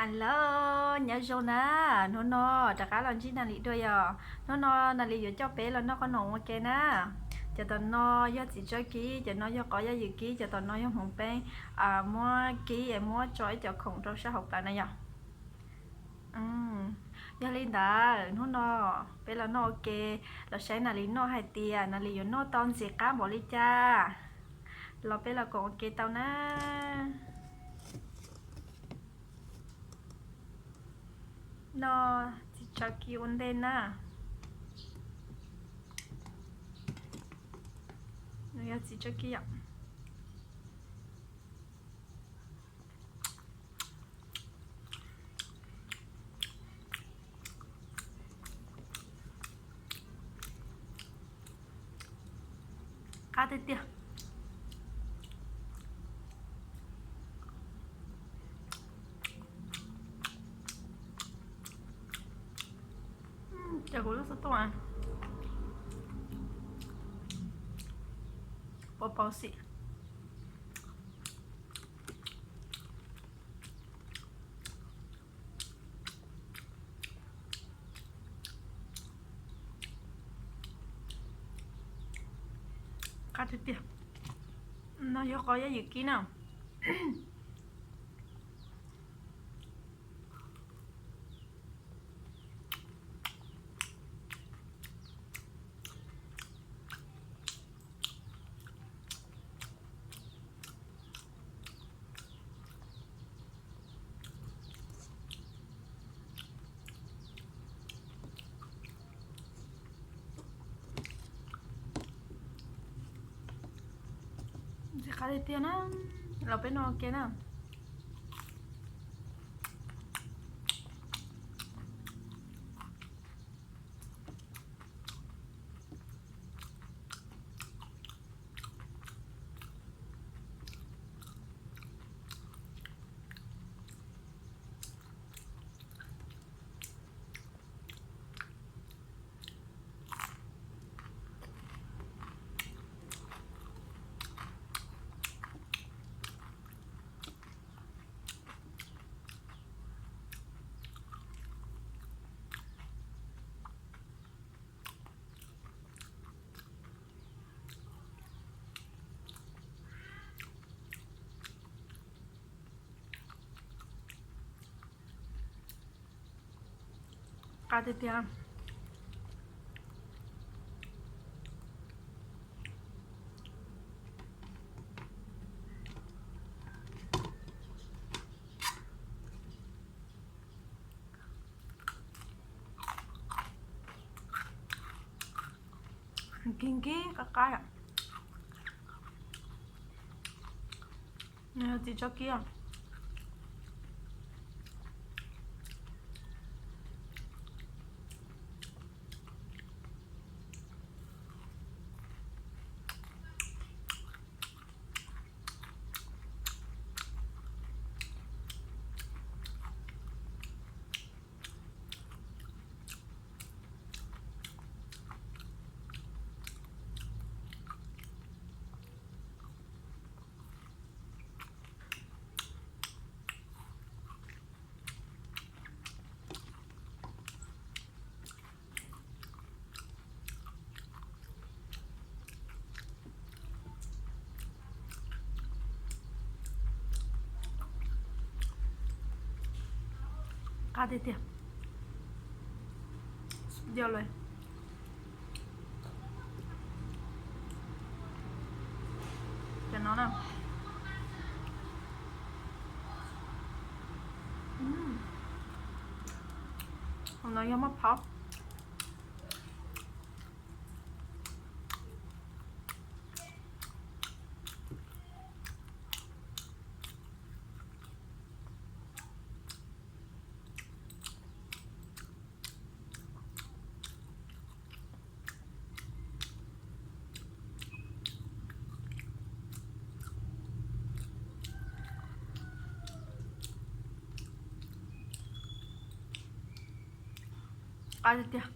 Hello, nyob zoo na, hnub no rov qab los ntsib Nas Lis dua yom. Hnub no Nas Lis yuav coj peb los noj qhob noom ua ke na. Cov tom no yog txiv tsawb kib, cov no yog qos yaj ywm kib, cov tom no yog hmoov peeb, muab kib es muab tso ib co khoom rau sab hauv plawv na yom. Yog li ntawd hnub no peb los noj ua ke, los saib Nas Lis noj hais tias Nas Lis yuav noj tau ntxim qab npaum li cas. Los peb los koom ua ke tau na. Noj txiv tsawb kib ua ntej na. Nws yog txiv tsawb kib yom. Qab tiag tiag. Ces kuv lub xov tooj pau pau xim. Qab tiag tiag. No yog qos yaj ywm kib na. Ntxim qab tiag tiag na, los peb noj ua ke na. Qab tiag tiag. Nkig nkig qab qab. Txiv tsawb kib. Qab tiag tiag. Yog lawm. Cov no na. Hauv no yog maj phaub. Qab tiag tiag.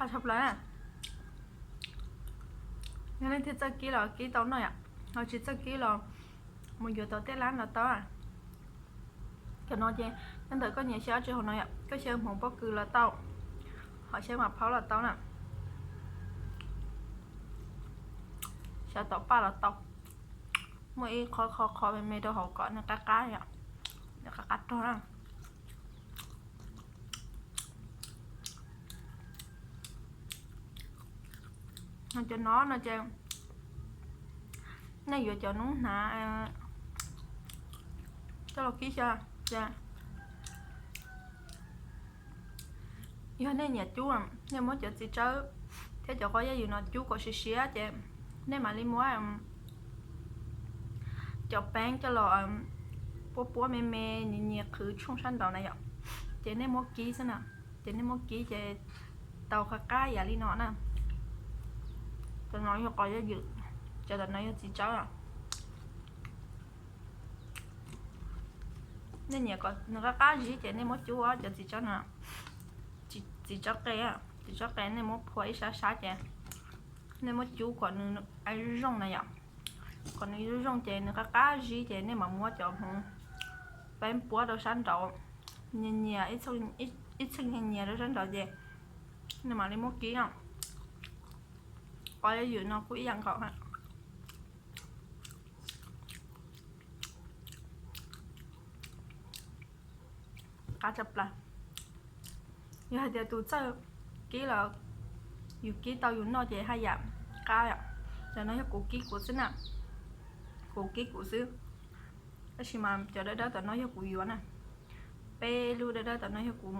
Tshaj plaws na. Yog leej twg txawj kib los kib tau noj yom, ho tsis txawj kib los mus yuav tau tej lab los tau. Cov no ces nyob ntawm koj nyiam xyaw dab tsi hauv no yom, koj xyaw hmoov pob kws los tau, ho xyaw mas phaub los tau na, xyaw tom paj los tau. Muaj ib qho qho qho me me rau hauv kom nws qab qab yom, nws qab qab rog na. Cov no no ces nej yuav cov noob hnav coj los kib xyaw ces yog nej nyiam cub, nej muab cov txiv tsawb thiab cov qos yaj ywm no cub kom siav siav ces nej mam li muab cov peeb coj los puab puab me me nyias nyias qhwv tshooj sab nraud na yom, ces nej muab kib xwb na, ces nej muab kib ces tau qab qab yam li no na. Cov no yog qos yaj ywm, cov tom no yog txiv tsawb. Nej nyiam kom nws qab qab zib ces nej muab cub cov txiv tsawb no, txiv tsawb qe, txiv tsawb qe nej muab phua ib sab sab ces nej muab cub kom nws zoo zoo na yom, kom nws zoo zoo ces nws qab qab zib ces nej mam muab cov hmoov peeb puab rau sab nraud, nyias nyias ib txheej nyias nyias rau sab nraud ces nej mam li muab kib no. Qos yaj ywm no kuj ib yam nkaus. Qab tshaj plaws. Yog hais tias tus txawj kib los yus kib tau yus noj ces haj yam qab. Cov no yog kuv kib kuv xwb na, kuv kib kuv xwb. Tab sis mas cov dawb dawb tom no yog kuv yuav na, peb lub dawb dawb tom no yog kuv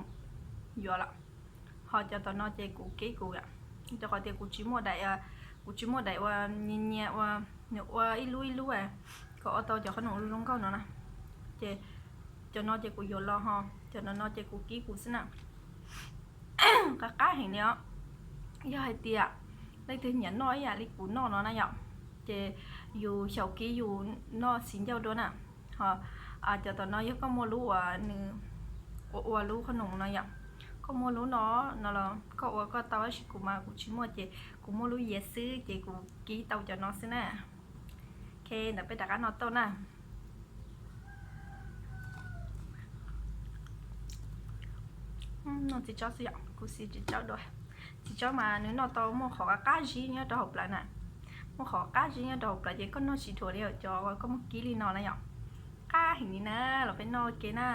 yuav lawm, ho cov tom no ces kuv kib kuv yom. Rau qhov tias kuv tsis muaj daim, kuv tsis muaj daim uas nyias nyias uas nws ua ib lub ib lub kom ua tau cov qhob noom zoo nkauj no na, ces cov no ces kuv yuav los ho cov no no ces kuv kib kuv xwb na. Qab qab heev li os. Yog hais tias leej twg nyiam noj ib yam li kuv noj no na yom, ces yus xyaum kib yus noj txiv ncauj dua na. Ho cov tom no yog koj muaj lub uas nws ua ua lub qhob noom no yom, koj muaj lub no no los koj ua koj tau tab sis kuv mas kuv tsis muaj ces kuv muaj lub yias xwb ces kuv kib tau cov no xwb na. Ok, ntawm peb rov qab noj tau na. Noj txiv tsawb xwb yom, kuv siv txiv tsawb dua. Txiv tsawb mas nws noj tau muaj qhov qab qab zib nyob rau hauv plawv na. Muaj qhov qab zib nyob rau hauv plawv ces koj noj tsis dhuav li cov uas koj muab kib li no na yom. Qab heev li na, los peb noj ua ke na.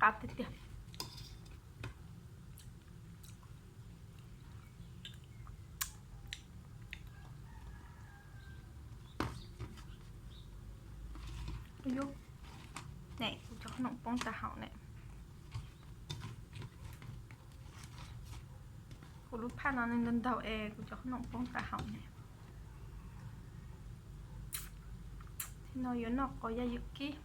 Qab tiag tiag. Ne, kuv cov qhob noom poob tag hauv ne. Kuv lub phaj no nws ntaug ntaug es kuv cov qhob noom poob tag hauv ne. Thaum no yuav noj qos yaj ywm kib.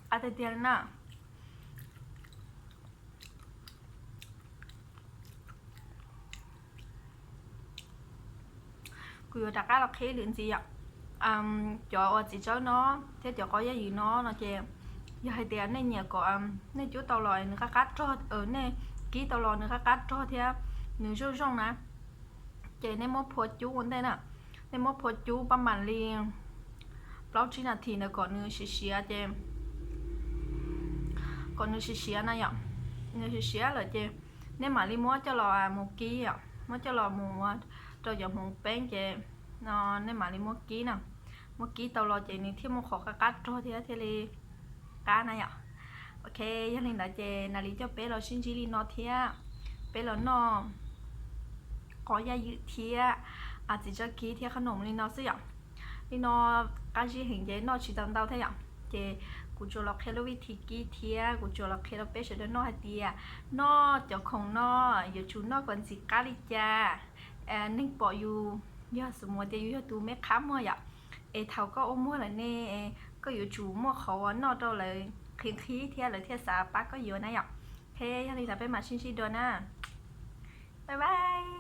Qab tiag tiag li na. Kuv yuav rov qab los qhib lwm ntxiv yom. Cov uas txiv tsawb no thiab cov qos yaj ywm no no ces yog hais tias nej nyiam kom nej cub tau los nws qab qab rog, nej kib tau los nws qab qab rog thiab nws zoo zoo na, ces nej muab phua cub ua ntej na. Nej muab phua cub pab mam li plaub tsib nas this ntawd kom nws siav siav ces, kom nws siav siav na yom. Nws siav siav lawm ces nej mam li muab coj los mus kib yom, muab coj los mus rau cov hmoov peeb ces no nej mam li muab kib na. Muab kib tau los ces nws thiaj muaj qhov qab qab rog thiab thiaj li qab na yom. Ok, yog li ntawd ces Nas Lis coj peb los sib ntsib li no thiab. Peb los noj qos yaj ywm thiab txiv tsawb kib thiab qhob noom li no xwb yom. Li no qab zib heev ces noj tsis tau ntau thiab yom. Ces kuv tsuas los qhia lub vib thib kib thiab kuv tsuas los qhia rau peb sawv daws noj hais tias noj cov khoom no yuav tsum noj kom ntxim qab li cas. Neeg pom yus, yog xws mus tias yus yog tus me qhab muag yom, es thaum koj ua muag lawm ne, koj yuav tsum muaj qhov uas noj rau lawv qhib qhib thiab lawv thiaj xav pab koj yuav na yom. Ok, yog li ntawd peb mam sib ntsib dua na. Bye bye.